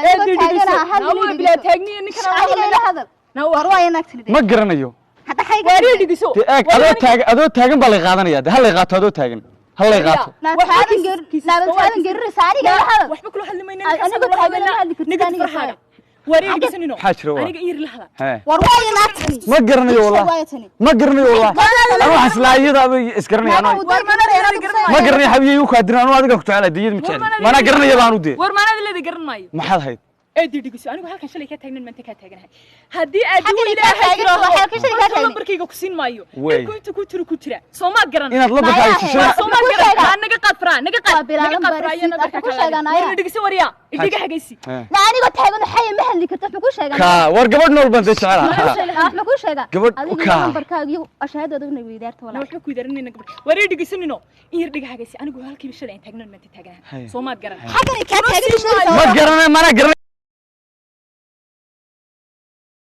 Adigoo taagan ha hadal. Naa bilaa taagniya ninkan. Aniga ila hadal. Naa War waa inaagtani. Ma garanayo. Hadda xayga. Waariyo dhigiso. Dee eeg, adoo taagan, adoo taagan baa lay qaadanaya. Dee ha lay qaato adoo taagan, ha lay qaato. Naa taagan ger, naa taagan geriraysa, aniga ila hadal. Waxba kula hadli mayno. Anigoo taagan lama hadli kartid, Nigad aniga farxaaga. Waariyo dhigiso nino. Maxaa jira waa? Aniga in yar la hadal. Hee. War waa inaagtani. Ma garanayo wallahi. Waa tani. Ma garanayo wallahi, anu waxaan islaa iyadaaba isgaranaya anu. Ma garanayo xabiyey u kaadirin, anu adiga ku jecelahay, diyad ma jecel, mana garanaya baan u dee. War maanada leeda garan maayo. Maxaad hayd? Ee dhigiso, anigu halkan shalay ka taagnan, maanta ka taaganahay. Haddii aad Xaggan uu kaa Ilaahay taagan, tiraahdo, waxaa halkan shalay kaa horta taagan. Lambarkayga ku siin maayo. Wey. Dhibku inta ku jiro ku jira, soomaad garan. Inaad lambarkaaga Maayaa shishay. ahayd. Soomaad Ku garan. sheegaa. Aa, naga qaad faraa, naga qaad. Waa bilaa Naga qaad lambar faraa, receipt, lambarka ku kala sheegaan aadin. ayaa. War dhigiso, waryaa idhiga hagaysi. Hee. Na anigoo taagan xaya ma hadli karto, wuxuu ku sheegaa. Ka war gabadh nool baan dee jecelaha. Wuxuu ku sheegaa. Gabadh Adiga ka. lambarkaaga iyo ashahaadooda una weydaarta Na walaa. waxba ku idaranayna gabadh. Waryaa dhigiso nino, in yar dhiga hagaysi. Anigu halkiiba shalay aan taagnan, maanta taaganahay. Haya. Soomaad garan. Xaggan kaa taagan sheegaysa. Ma garanayo, mana garanayo.